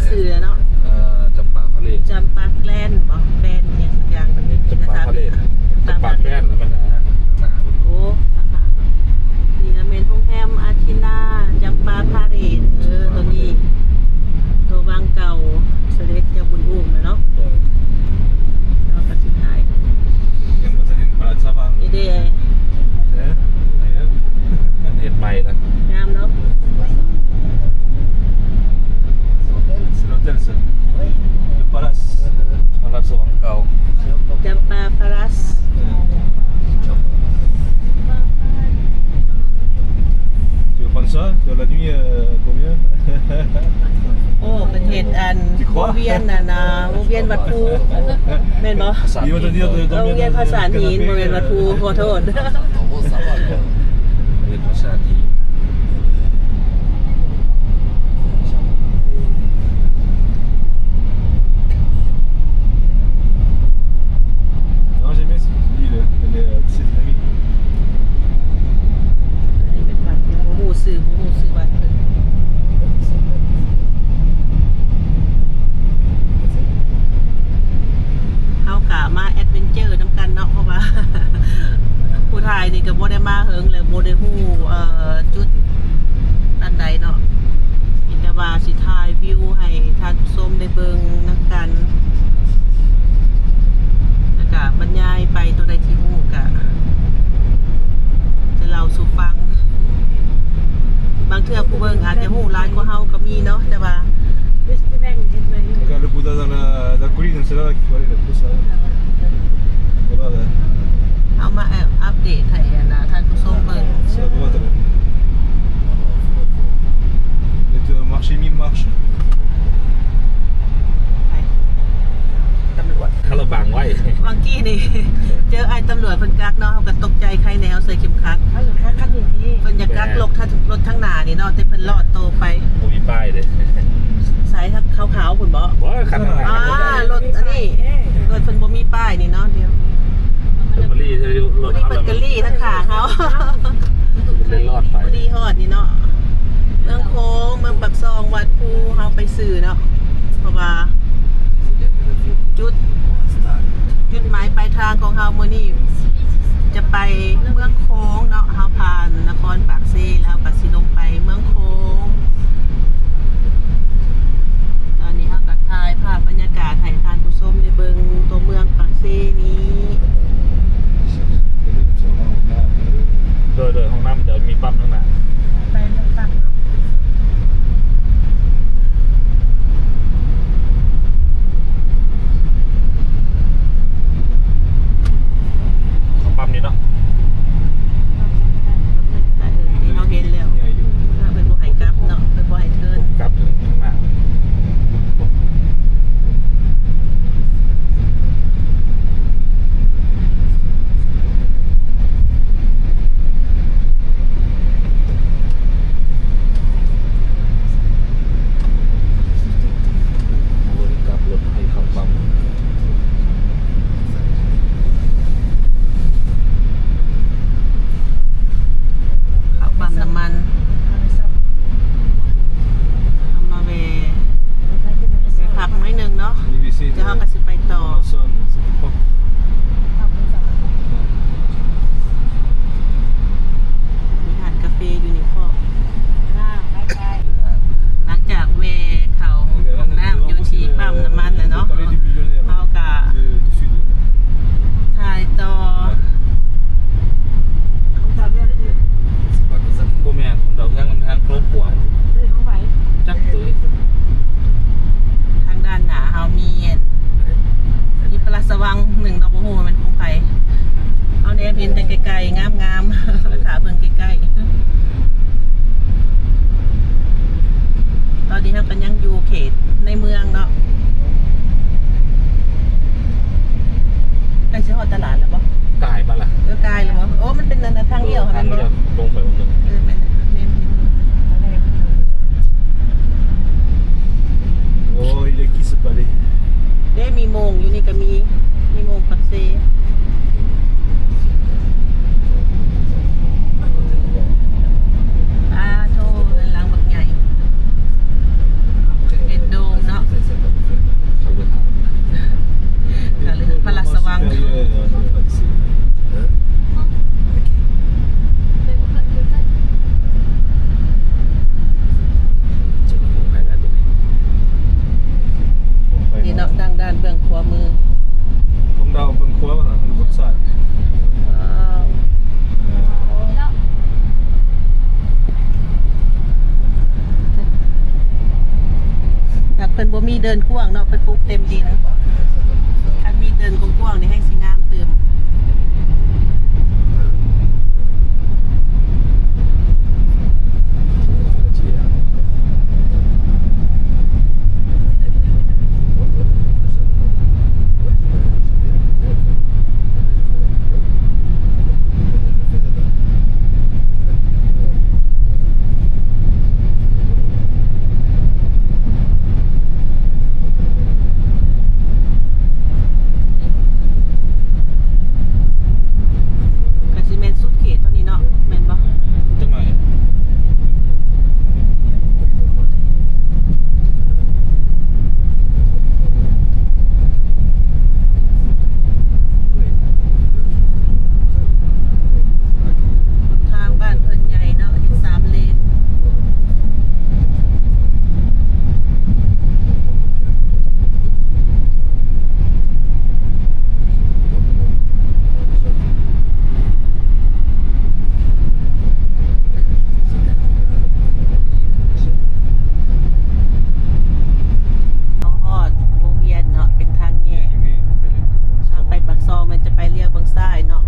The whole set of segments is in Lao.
ຊື່ແລ້ວເນາະ ເອີ ຈຳປາພາເລດ ຈຳປາແກຣນບໍ ແກຣນຫຍັງສັກຢ່າງ ຈຳປາພາເລດ ຈຳປາແກຣນ ມັນ ໂອ້ ນີ້ລະແມ່ນໂຮງແຮມອາທີນາ ຈຳປາພາເລດ ເອີ ໂຕນີ້ ໂຕວັງເກົ່າ ສະເດັດເຈົ້າບຸນອຸ້ມນະເນາະ ໂດຍ ເຮົາກະຊິຖ່າຍ ຍັງບໍ່ທັນເຫັນພະລາຊະວັງ ນີ້ເດ້ ເອີ ເຮັດໃໝ່ລະ ງາມເນາະ ເປັນໂຮເທນ ເປັນພາລາຊ ພາລາຊວັງເກົ່າ ຈຳປາພາລາຊ Tu veux prendre ça ? Tu vois la nuit, euh, combien ? ໂອ້ ເພິ່ນເຮັດອັນ ວງວຽນອັນນ່າ ວງວຽນວັດພູ ແມ່ນບໍ່? ເອີ ວງວຽນຜາສານຫີນ ບໍ່ແມ່ນວັດພູ ຂໍໂທດ ວຽນຜາສານຫີນ. Non, j'aime bien cette petite ville, elle est, euh, tu sais, dynamique. ອັນນີ້ເປັນວັດ ຍັງບໍ່ຮູ້ຊື່ ບໍ່ຮູ້ຊື່ວັດເພິ່ນ ເຮົາກະມາແອັດເວັນເຈີນຳກັນເນາະ ເພາະວ່າ ຜູ້ຖ່າຍນີ້ກະບໍ່ໄດ້ມາເຫິງ ແລະ ບໍ່ໄດ້ຮູ້ ເອີ ຈຸດອັນໃດເນາະ ມີແຕ່ວ່າຊິຖ່າຍວິວໃຫ້ທ່ານຜູ້ຊົມໄດ້ເບິ່ງນຳກັນ ແລ້ວກະບັນຍາຍໄປ ໂຕໃດທີ່ຮູ້ກະຈະເລົ່າສູ່ຟັງ ບາງເທື່ອຜູ້ເບິ່ງອາດຈະຮູ້ຫຼາຍກວ່າເຮົາກະມີເນາະ ແຕ່ວ່າ Regarde le boudin dans la, la colline, c'est là qu'il faut aller, le plus ça. Là-bas, là. ເຮົາມາອັບເດດໃຫ້ອັນນ່າ ທ່ານຜູ້ຊົມເບິ່ງ C'est à droite, là. Et, euh, marcher mi-marche. ໄປ ຕຳຫຼວດ ເຂົາລະບັງໄວ້ ເມື່ອກີ້ນີ້ ເຈີອ້າຍຕຳຫຼວດເພິ່ນກັກເນາະ ເຮົາກະຕົກໃຈ ໄຄແນວໃສ່ເຂັມຂັດ ເອົາເຂັມຂັດຄັນນີ້ ເພິ່ນຢາກກັກລົດ ລົດທາງໜ້ານີ້ເນາະ ແຕ່ເພິ່ນລອດໂຕໄປ ບໍ່ມີປ້າຍເດ້ ໃສ ຂາວໆພຸ້ນບໍ? ບໍ່ ຄັນທາງໜ້າ ອ່າ ລົດອັນນີ້ ລົດເພິ່ນບໍ່ມີປ້າຍນີ້ເນາະ ດຽວ ເພິ່ນມາລີ້ ລົດເພິ່ນກະລີ້ທາງຂ້າງເຮົາ ເພິ່ນເລີຍລອດໄປ ພໍດີຮອດນີ້ເນາະ ເມືອງໂຂງ ເມືອງປາກຊ່ອງ ວັດພູ ເຮົາໄປຊື່ເນາະ ເພາະວ່າຈຸດ ຈຸດໝາຍປາຍທາງຂອງເຮົາມື້ນີ້ຈະໄປເມືອງໂຂງເນາະ ເຮົາຜ່ານນະຄອນປາກເຊ ແລ້ວເຮົາກະຊິລົງໄປເມືອງໂຂງ ຕອນນີ້ເຮົາກະຖ່າຍພາບບັນຍາກາດໃຫ້ທ່ານຜູ້ຊົມໄດ້ເບິ່ງ ຕົວເມືອງປາກເຊນີ້ ໂດຍ ໂດຍ ຫ້ອງນ້ຳຈະມີປ້ຳທາງໜ້າ ໄປເລື່ອງຕັ້ງເນາະ ເຂົ້າປ້ຳນີ້ເນາະ ທີ່ເຮົາເຫັນແລ້ວ ເພິ່ນບໍ່ໃຫ້ກັບເນາະ ເພິ່ນບໍ່ໃຫ້ເທີນ ກັບເທິງຂ້າງໜ້າ. ເຂົ້າປ້ຳນ້ຳມັນ ເຮົາມາແວ່ ແວ່ພັກໜ້ອຍໜຶ່ງເນາະ ແລ້ວເຮົາກະຊິໄປຕໍ່ ມີຮ້ານກາເຟຢູ່ນີ້ພ້ອມ ຫຼັງຈາກແວ່ເຂົ້າຫ້ອງນ້ຳຢູ່ທີ່ປ້ຳນ້ຳມັນແລ້ວເນາະ ເຮົາກະຖ່າຍຕໍ່ ບໍ່ແມ່ນ ເຮົາທາງ ທາງໂຄງຂວາງ ຈັກໂຕ ທາງດ້ານໜ້າເຮົາມີອັນ ມີພະລາຊະວັງໜຶ່ງເນາະ ບໍ່ຮູ້ວ່າແມ່ນຂອງໃຜ ເຮົາແນມເຫັນແຕ່ໄກໆ ງາມໆ ຖ້າເບິ່ງໃກ້ໆ ຕອນນີ້ເຮົາກະຍັງຢູ່ເຂດໃນເມືອງເນາະ ໃກ້ຊິຮອດຕະຫຼາດແລ້ວບໍ່? ກາຍມາລະ ເອີ ກາຍແລ້ວບໍ່? ໂອ້ ມັນເປັນອັນທາງລ້ຽວຫັ້ນແມ່ນບໍ່? ລົງໄປວງໜຶ່ງ ເອີ ແມ່ນ ແມ່ນ ແມ່ນ ໂອ້ຍ ເລກິສປາເດ ເດ້ ມີໂມງຢູ່ນີ້ກະມີ ມີໂມງປາກເຊ ອາໂທ ເຮືອນຫຼັງບັກໃຫຍ່ ເຮັດໂດມເນາະ ມີເດີ່ນກວ້າງເນາະ ເພິ່ນປູກເຕັມດິນ. ຄັນມີເດີ່ນກວ້າງໆນີ້ແຮ່ງຊິງາມຕື່ມ. ກະຊິແມ່ນສຸດເຂດເທົ່ານີ້ເນາະ ແມ່ນບໍ່? ຈັກໜ້ອຍ. ຫົນທາງບ້ານເພິ່ນໃຫຍ່ເນາະ ເຮັດສາມເລນ. ເຮົາຮອດວົງວຽນເນາະ ເປັນທາງແຍກ ທາງໄປປາກຊ່ອງແມ່ນຈະໄປລ້ຽວເບິ່ງຊ້າຍເນາະ.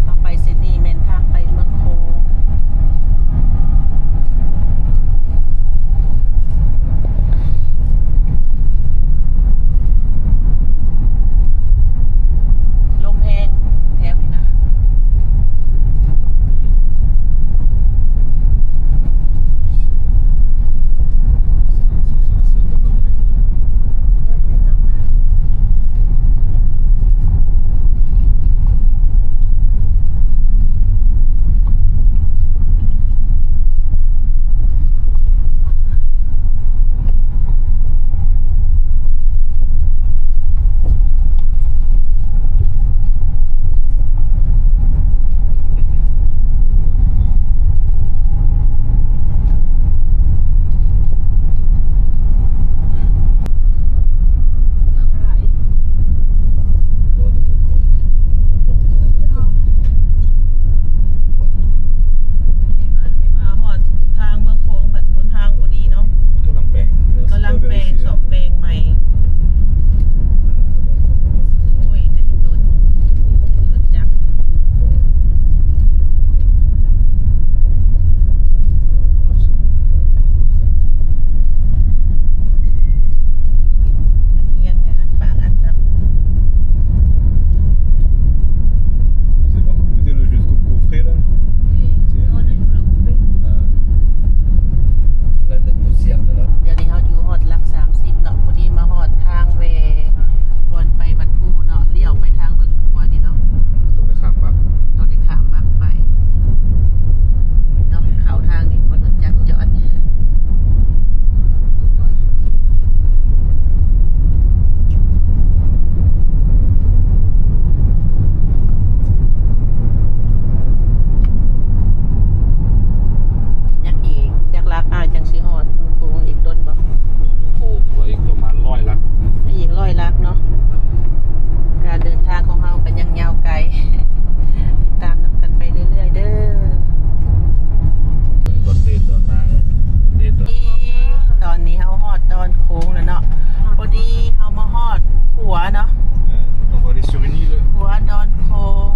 ເຮົາໄປເສັ້ນນີ້ແມ່ນທາງໄປເມືອງໂຂງ. ລົມແຮງແຖວນີ້ນະ. ມາຮອດທາງເມືອງໂຂງ ບັດຫົນທາງບໍ່ດີເນາະ. ກຳລັງແປງ ກຳລັງແປງ ສ້ອມແປງໃໝ່. ໂອ້ຍ ແຕ່ອີ່ຕົນຂີ່ລົດຈັກ. ดຽວນີ້ເຮົາຢູ່ຮອດຫຼັກສາມສິບເນາະ ພໍດີມາຮອດທາງແວ່ ບ່ອນໄປວັດພູເນາະ ລ້ຽວໄປທາງເບິ່ງຂົວນີ້ເນາະ. ຕ້ອງໄດ້ຂ້າມບັກ ຕ້ອງໄດ້ຂ້າມບັກໄປເນາະ ເຂົ້າທາງນີ້ ບໍ່ຮູ້ຈັກຈອດ. ຍັງອີກຈັກຫຼັກອ້າຍຈັ່ງຊິຮອດເມືອງໂຂງ ອີກດົນບໍ່? ໂອ້ໂຫ ອີກປະມານຮ້ອຍຫຼັກ ອີກຮ້ອຍຫຼັກເນາະ. ການເດີນທາງຂອງເຮົາກໍຍັງຍາວໄກ ຕິດຕາມນຳກັນໄປເລື້ອຍໆເດີ. ຕອນເດດຕອນມາ ຕອນເດດຕອນ ນີ້ ຕອນນີ້ເຮົາຮອດດອນໂຂງແລ້ວເນາະ. ພໍດີເຮົາມາຮອດຂົວເນາະ ເອີ ຕ້ອງບໍລິສຸດນີ້ເລີຍ ຂົວດອນໂຂງ.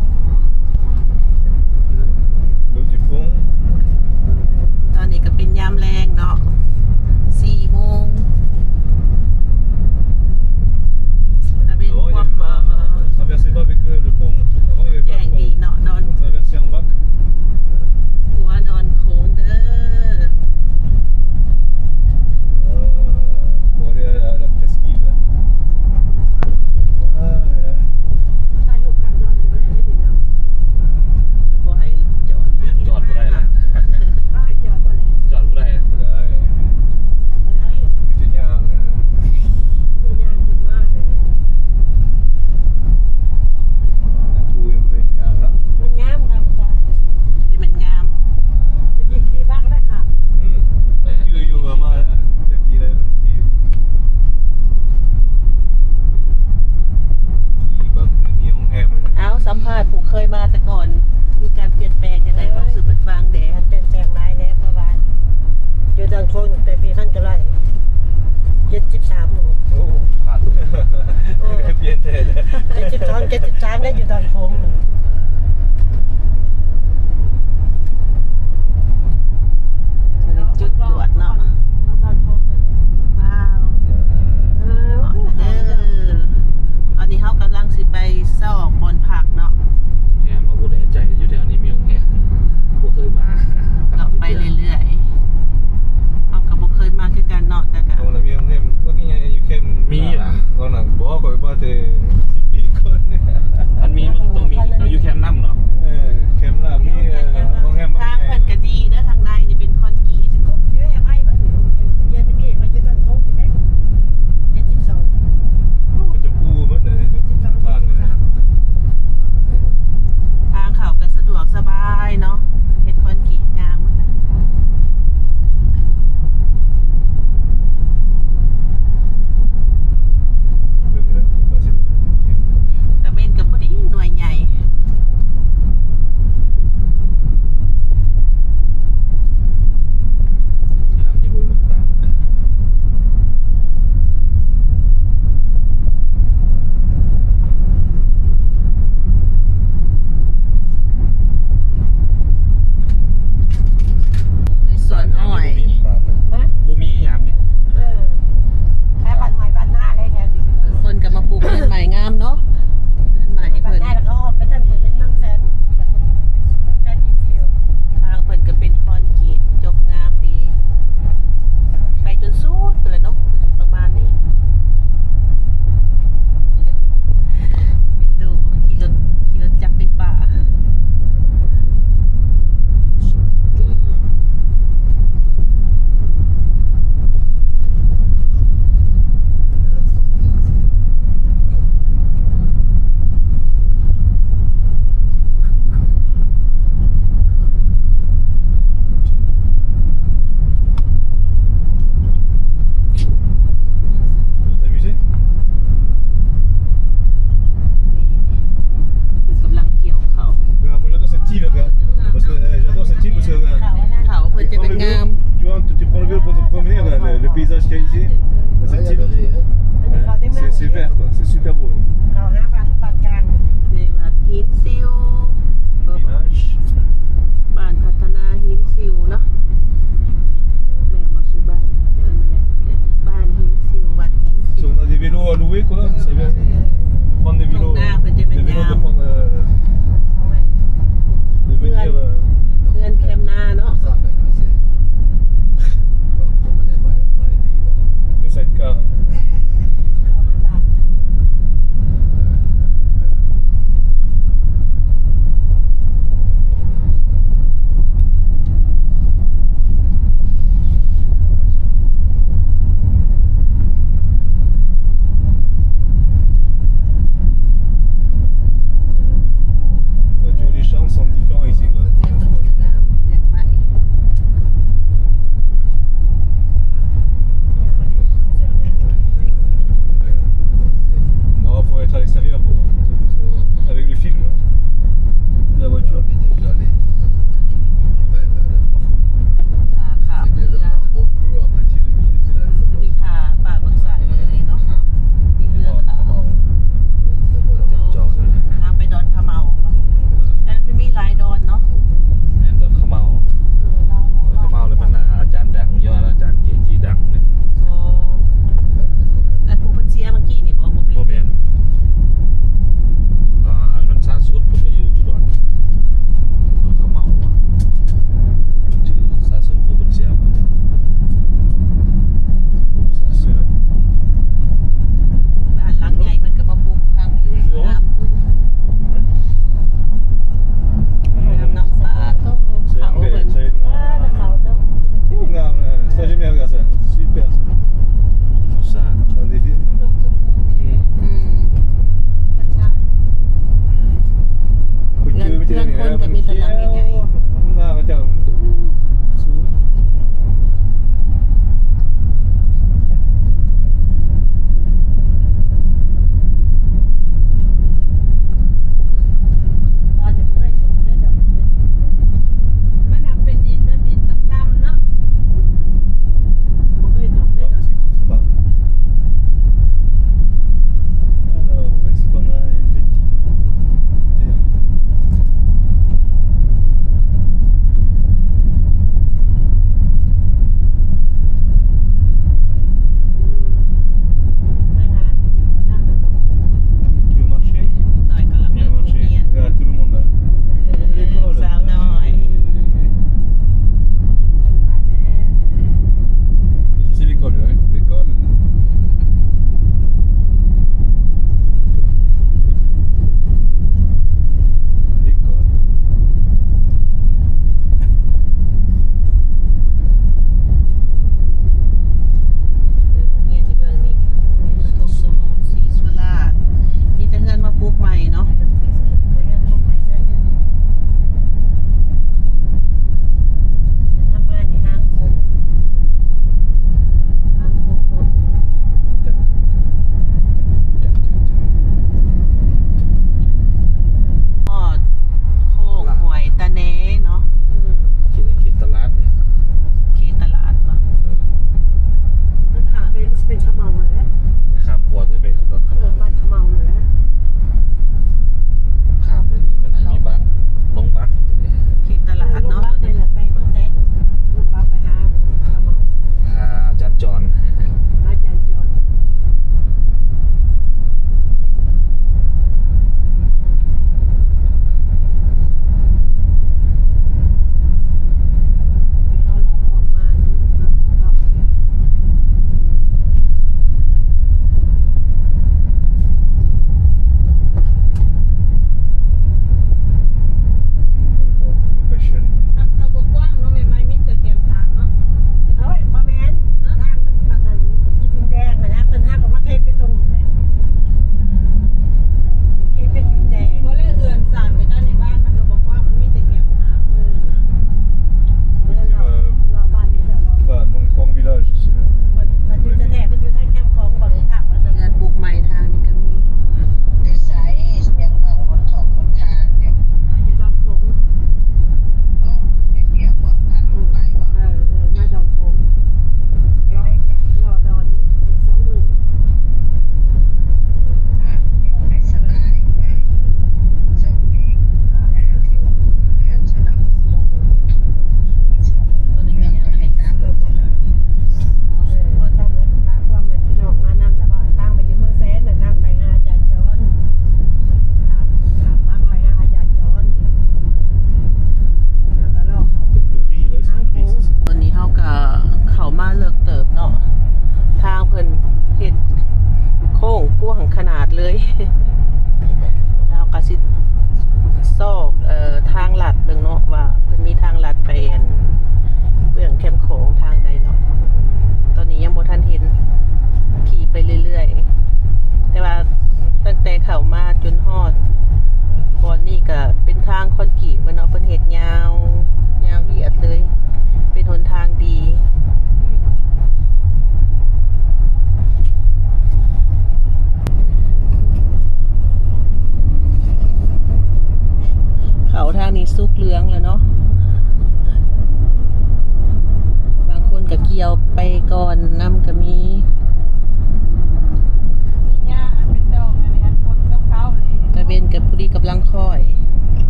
ຕອນນີ້ກໍເປັນຍາມແລງເນາະ ສີ່ໂມງ ຕາເວັນຄວາມ ແຈ້ງດີເນາະ ດອນ ຂົວດອນໂຂງເດີ. ເພິ່ນບໍ່ໃຫ້ຈອດ ຈອດບໍ່ໄດ້ລະ ຈອດບໍ່ໄດ້ ບໍ່ໄດ້ ມີແຕ່ຍ່າງ ຍ່າງຂຶ້ນມາ ມັນງາມ ມັນງາມ ໄປຂີ່ຂີ່ບັກແລ້ວຄັບ ອືມ ຈື່ຢູ່ວ່າມາຈັກປີແລ້ວ ຂີ່ ຂີ່ບັກ ມີໂຮງແຮມ. ເອົາ ສຳພາດຜູ້ເຄີຍມາແຕ່ກ່ອນ ມີການປ່ຽນແປງຈັ່ງໃດ ບອກສູ່ເພິ່ນຟັງແດ່. ການປ່ຽນແປງຫຼາຍແລ້ວ ເພາະວ່າຢູ່ດອນໂຂງຕັ້ງແຕ່ປີພັນເກົ້າຮ້ອຍເຈັດສິບສາມ ສິບສາມ ໄດ້ຢູ່ດອນໂຄງ. ອັນນີ້ຈຸດກວດເນາະ. ວ້າວ ເອີ ເດີ ອັນນີ້ເຮົາກຳລັງຊິໄປຊອກບ່ອນພັກເນາະ. ໂຮງແຮມເຮົາບໍ່ແນ່ໃຈ ຢູ່ແຖວນີ້ມີໂຮງແຮມ ບໍ່ເຄີຍມາ ເລາະໄປເລື້ອຍໆ ເຮົາກໍບໍ່ເຄີຍມາຄືກັນເນາະ ແຕ່ກໍ ໂອ້ ແລ້ວມີໂຮງແຮມ ວ່າຄືຫຍັງຢູ່ແຄມ ມີຫວາ? ຕອນນັ້ນບໍ່ ຂ້ອຍມາແຕ່ສິບປີກ່ອນ. ມັນມີ ມັນຕ້ອງມີ ເຮົາຢູ່ແຄມນ້ຳເນາະ. ເອີ ແຄມນ້ຳມີ ເອີ ໂຮງແຮມ ທາງເພິ່ນກໍດີເດີ ທາງໃນນີ້ເປັນຄອນກຣີດ. ໂອ້ ຈະປູໝົດເລີຍ ທາງນີ້ ທາງເຂົ້າກໍສະດວກສະບາຍເນາະ ເຮັດຄອນກຣີດງາມ. ຕາເວັນກໍພໍດີໜ່ວຍໃຫຍ່. ງາມຢູ່ບໍ່ ຢູ່ຕາກ ໃນສວນອ້ອຍ ບໍ່ມີຍາມນີ້. ເອີ ແຖວບ້ານໃໝ່ບ້ານນາເລີຍແຖວນີ້ ເພິ່ນກໍມາປູກເຮືອນໃໝ່ງາມເນາະ. ເຮືອນໃໝ່ເພິ່ນ ແຕ່ລະກໍອອກໄປທາງເປັນເມືອງແສນ ເມືອງແສນ ທາງເພິ່ນກໍເປັນຄອນກຣີດຈົບງາມດີ ໄປຈົນສຸດພຸ້ນແຫຼະເນາະ ປະມານນີ້. ມີຕູ້ຂີ່ລົດ ຂີ່ລົດຈັກໄຟຟ້າ. ເພິ່ນກຳລັງກ່ຽວເຂົ້າ. Regarde, moi j'adore cette île, regarde. Parce que, euh, j'adore cette île parce que, regarde, ເຂົາເພິ່ນຈະເປັນງາມ. Tu prends le vélo, tu prends le vélo pour te promener, regarde le, le paysage qu'il y a ici. Bah, cette île, ouais, c'est, c'est vert, quoi. C'est super beau. ເຂົ້າຫາບ້ານ ບ້ານກາງ ເລວັດຫີນຊິວ Village. ບ້ານພັດທະນາຫີນຊິວເນາະ ແມ່ນບໍ່ຊື່ບ້ານ? ເອີ ແມ່ນແຫຼະ ບ້ານຫີນຊິວ ວັດຫີນຊິວ. Si on a des vélos à louer, quoi, ça vient prendre des vélos, ທົ່ງນາເພິ່ນຈະແມ່ນ des vélos ງາມ de prendre, euh, de venir, euh. ເຮືອນແຄມນາເນາະ. Le side car.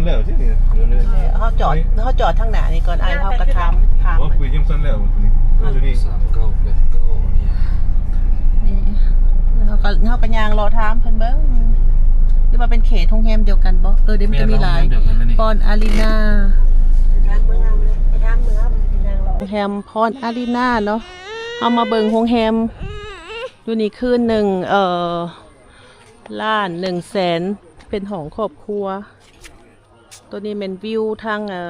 ແລ້ວຊິນີ້ ເຮົາຈອດ ເຮົາຈອດທາງໜ້ານີ້ກ່ອນ ອ້າຍເຮົາກໍຖາມ ຖາມ ໂອ້ຍ ຍັງບໍ່ທັນແລ້ວໂຕນີ້ ໂຕນີ້ ສາມເກົ້າແປດເກົ້ານີ້ ນີ້ ເຮົາກໍ ເຮົາກໍຍ່າງເລາະຖາມເພິ່ນເບິ່ງ ຫຼືວ່າເປັນເຂດໂຮງແຮມດຽວກັນບໍ່? ເອີ ເດ້ ມັນຈະມີຫຼາຍ ປອນອາຣີນາ ໂຮງແຮມປອນອາຣີນາເນາະ ເຮົາມາເບິ່ງໂຮງແຮມຢູ່ນີ້ຄືນໜຶ່ງ ເອີ ລ້ານໜຶ່ງແສນ ເປັນຫ້ອງຄອບຄົວ. ໂຕນີ້ແມ່ນວິວທາງ ເອີ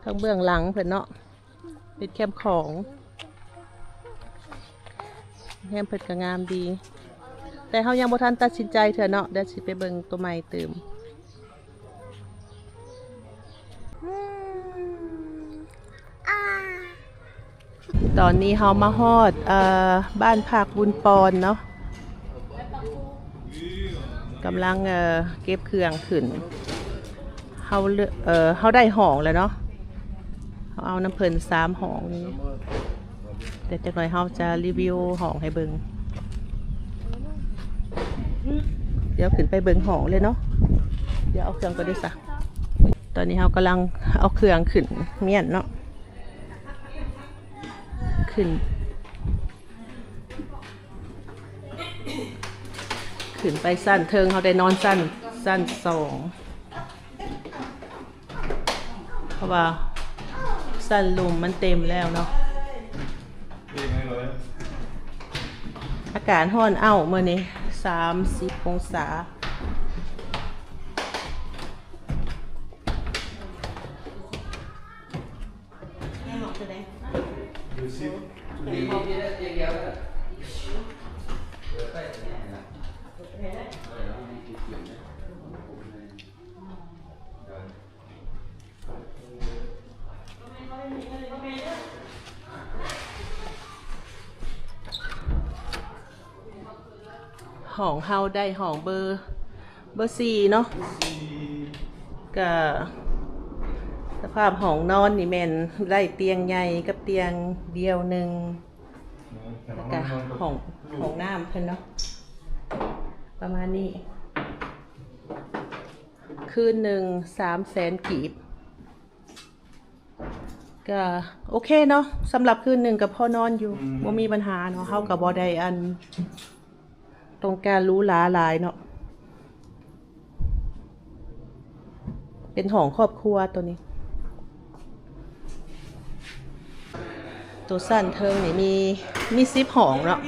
ທາງເບື້ອງຫຼັງເພິ່ນເນາະ ເປັນແຄມຂອງ ໂຮງແຮມເພິ່ນກໍງາມດີ ແຕ່ເຮົາຍັງບໍ່ທັນຕັດສິນໃຈເທື່ອເນາະ ດຽວຊິໄປເບິ່ງໂຕໃໝ່ຕື່ມ. ຕອນນີ້ເຮົາມາຮອດ ເອີ ບ້ານພັກບຸນປອນເນາະ ກຳລັງ ເອີ ເກັບເຄື່ອງຂຶ້ນ ເຮົາ ເອີ ເຮົາໄດ້ຫ້ອງແລ້ວເນາະ ເຮົາເອົານຳເພິ່ນສາມຫ້ອງນີ້ ແຕ່ຈັກໜ້ອຍເຮົາຈະຣີວິວຫ້ອງໃຫ້ເບິ່ງ ດຽວຂຶ້ນໄປເບິ່ງຫ້ອງເລີຍເນາະ ດຽວເອົາເຄື່ອງກ່ອນເດີຊະ. ຕອນນີ້ເຮົາກຳລັງເອົາເຄື່ອງຂຶ້ນມ້ຽນເນາະ ຂຶ້ນ ຂຶ້ນໄປຊັ້ນເທິງ ເຮົາໄດ້ນອນຊັ້ນ ຊັ້ນສອງ ເພາະວ່າຊັ້ນລຸ່ມມັນເຕັມແລ້ວເນາະ ອາກາດຮ້ອນເອົ້າມື້ນີ້ ສາມສິບອົງສາ. ຫ້ອງເຮົາໄດ້ຫ້ອງເບີ ເບີສີ່ເນາະ ກະສະພາບຫ້ອງນອນນີ້ແມ່ນໄດ້ຕຽງໃຫຍ່ກັບຕຽງດຽວໜຶ່ງ ແລ້ວກະຫ້ອງ ຫ້ອງນ້ຳເພິ່ນເນາະ ປະມານນີ້ ຄືນໜຶ່ງສາມແສນກີບ. ກະໂອເຄເນາະ ສຳລັບຄືນໜຶ່ງກະພໍນອນຢູ່ ອືມ ບໍ່ມີບັນຫາເນາະ ເຮົາກະບໍ່ໄດ້ອັນ ຕ້ອງການຫຼູຫຼາຫຼາຍເນາະ ເປັນຫ້ອງຄອບຄົວໂຕນີ້ ໂຕຊັ້ນເທິງນີ້ມີ ມີສິບຫ້ອງເນາະ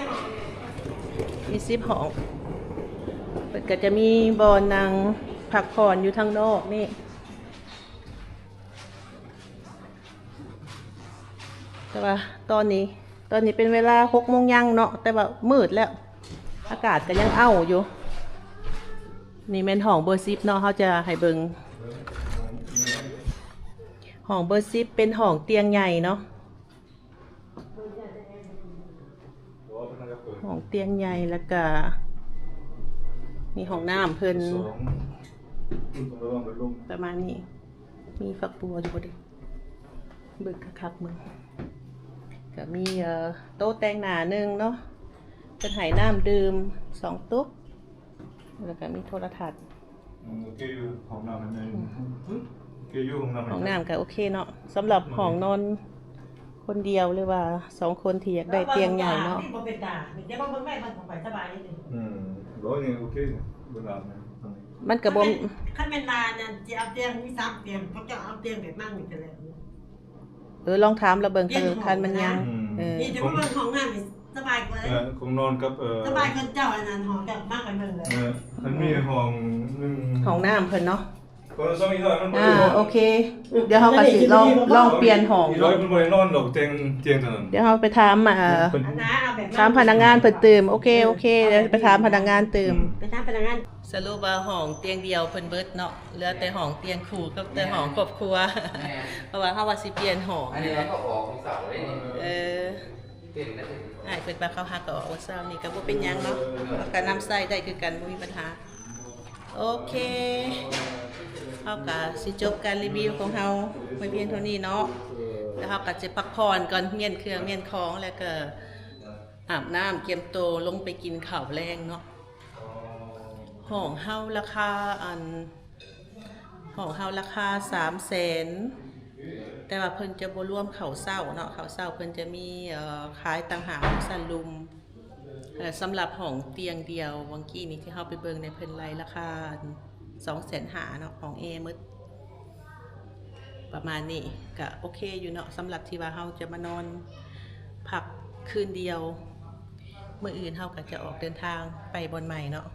ມີສິບຫ້ອງ ເພິ່ນກະຈະມີບ່ອນນັ່ງພັກຜ່ອນຢູ່ທາງນອກນີ້. ແຕ່ວ່າຕອນນີ້ ຕອນນີ້ເປັນເວລາຫົກໂມງຍັງເນາະ ແຕ່ວ່າມືດແລ້ວ ອາກາດກໍຍັງເອົ້າຢູ່. ນີ້ແມ່ນຫ້ອງເບີສິບເນາະ ເຮົາຈະໃຫ້ເບິ່ງ ຫ້ອງເບີສິບເປັນຫ້ອງຕຽງໃຫຍ່ເນາະ. ຫ້ອງຕຽງໃຫຍ່ ແລ້ວກະມີຫ້ອງນ້ຳເພິ່ນ ປະມານນີ້. ມີຝັກບົວຢູ່ບໍ່ເດ? ເບິ່ງຄັກໆເບິ່ງ. ກະມີ ເອີ ໂຕະແຕ່ງໜ້າໜຶ່ງເນາະ ເພິ່ນໃຫ້ນ້ຳດື່ມສອງຕຸກ ແລ້ວກະມີໂທລະທັດ. ອືມ ໂອເຄຢູ່ ຫ້ອງນ້ຳໃຫຍ່ ອືມ ໂອເຄຢູ່ ຫ້ອງນ້ຳ ຫ້ອງນ້ຳກໍໂອເຄເນາະ ສຳລັບຫ້ອງນອນຄົນດຽວ ຫຼືວ່າສອງຄົນທີ່ຢາກໄດ້ຕຽງໃຫຍ່ເນາະ. ບໍ່ເປັນຕາ ດຽວມາເບິ່ງແມ່ເພິ່ນ ຂ້ອຍສະບາຍຢູ່. ອືມ ບໍ່ ນີ້ໂອເຄ ບໍ່ຫຼາຍນະ ມັນກໍບໍ່ ຄັນແມ່ນວ່ານັ້ນ ຊິເອົາຕຽງ ມີສາມຕຽງ ພວກເຈົ້າເອົາຕຽງແບບມັ່ງນີ້ກໍແລ້ວ. ເອີ ລອງຖາມລະເບິ່ງ ຄັນມັນຍັງ ອືມ ເອີ ນີ້ຈະມາເບິ່ງຫ້ອງນ້ຳນີ້ສະບາຍກວ່າ ເອີ ຂອງນອນກັບ ເອີ ສະບາຍກວ່າເຈົ້າອັນນັ້ນ ຫ້ອງເຈົ້າມັກໄປເບິ່ງເລີຍ. ເອີ ມັນມີຫ້ອງໜຶ່ງ ຫ້ອງນ້ຳເພິ່ນເນາະ. ອ່າ ໂອເຄ ດຽວເຮົາກໍຊິລອງ ລອງປ່ຽນຫ້ອງເນາະ. ເພິ່ນບໍ່ໄດ້ນອນດອກ ຕຽງ ຕຽງຕົວນັ້ນ. ດຽວເຮົາໄປຖາມ ເອີ ຖາມພະນັກງານເພິ່ນຕື່ມ. ໂອເຄ ໂອເຄ ດຽວໄປຖາມພະນັກງານຕື່ມ ໄປຖາມພະນັກງານ. ສະຫຼຸບວ່າຫ້ອງຕຽງດຽວເພິ່ນເບິດເນາະ. ເຫຼືອແຕ່ຫ້ອງຕຽງຄູ່ກັບແຕ່ຫ້ອງຄອບຄົວ ແມ່ນ ເພາະວ່າເຮົາວ່າຊິປ່ຽນຫ້ອງ. ອັນນີ້ເຮົາກໍອອກມື້ເຊົ້າເດ້ນີ້. ເອີ ອ້າຍເພິ່ນວ່າເຂົາຫາກໍອອກມື້ເຊົ້ານີ້ ກໍບໍ່ເປັນຫຍັງເນາະ ເຮົາກໍນຳໃຊ້ໄດ້ຄືກັນ ບໍ່ມີບັນຫາ. ໂອເຄ ເຮົາກໍຊິຈົບການຣີວິວຂອງເຮົາໄວ້ພຽງເທົ່ານີ້ເນາະ. ແລ້ວເຮົາກໍຈະພັກຜ່ອນກ່ອນ ມ້ຽນເຄື່ອງມ້ຽນຂອງ ແລ້ວກໍອາບນ້ຳ ກຽມໂຕລົງໄປກິນເຂົ້າແລງເນາະ. ຫ້ອງເຮົາລາຄາ ອັນ ຫ້ອງເຮົາລາຄາສາມແສນ ແຕ່ວ່າເພິ່ນຈະບໍ່ລວມເຂົ້າເຊົ້າເນາະ ເຂົ້າເຊົ້າເພິ່ນຈະມີ ເອີ ຂາຍຕ່າງຫາກຊັ້ນລຸ່ມ. ເອີ ສຳລັບຫ້ອງຕຽງດຽວ ຫວ່າງກີ້ນີ້ທີ່ເຮົາໄປເບິ່ງໃນ ເພິ່ນໄລ່ລາຄາສອງແສນຫ້າເນາະ ຫ້ອງແອໝົດ ປະມານນີ້ກະໂອເຄຢູ່ເນາະ ສຳລັບທີ່ວ່າເຮົາຈະມານອນພັກຄືນດຽວ. ມື້ອື່ນເຮົາກະຈະອອກເດີນທາງໄປບ່ອນໃໝ່ເນາະ.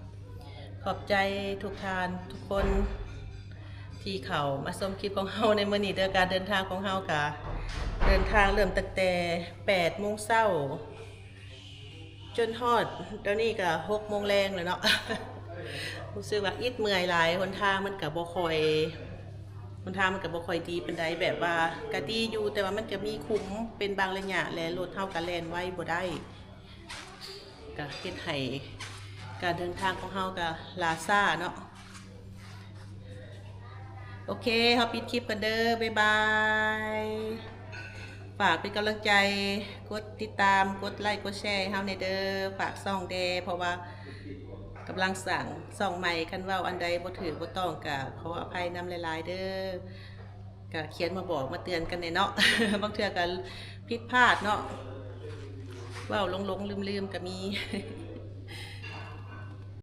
ຂອບໃຈທຸກທ່ານທຸກຄົນທີ່ເຂົ້າມາຊົມຄລິບຂອງເຮົາໃນມື້ນີ້ເດີ. ການເດີນທາງຂອງເຮົາກະເດີນທາງເລີ່ມຕັ້ງແຕ່ແປດໂມງເຊົ້າ ຈົນຮອດດຽວນີ້ກະຫົກໂມງແລງແລ້ວເນາະ. ຮູ້ສຶກວ່າອິດເມື່ອຍຫຼາຍ ຫົນທາງມັນກະບໍ່ຄ່ອຍ ຫົນທາງມັນກະບໍ່ຄ່ອຍດີປານໃດ ແບບວ່າກະດີຢູ່ ແຕ່ວ່າມັນຈະມີຂຸມເປັນບາງໄລຍະ ແລະລົດເຮົາກະແລ່ນໄວບໍ່ໄດ້ ກະເຮັດໃຫ້ການເດີນທາງຂອງເຮົາກະຫຼ້າຊ້າເນາະ. ໂອເຄ ເຮົາປິດຄລິບກັນເດີ ບາຍບາຍ. ຝາກເປັນກຳລັງໃຈ ກົດຕິດຕາມ ກົດໄລ ກົດແຊໃຫ້ເຮົາແດ່ເດີ ຝາກຊ່ອງແດ່ ເພາະວ່າກຳລັງສ້າງຊ່ອງໃໝ່ ຄັນເວົ້າອັນໃດບໍ່ຖືກບໍ່ຕ້ອງກະຂໍອະໄພນຳຫຼາຍໆເດີ. ກະຂຽນມາບອກມາເຕືອນກັນແດ່ເນາະ ບາງເທື່ອກະຜິດພາດເນາະ ເວົ້າຫຼົງໆລືມໆກະມີ.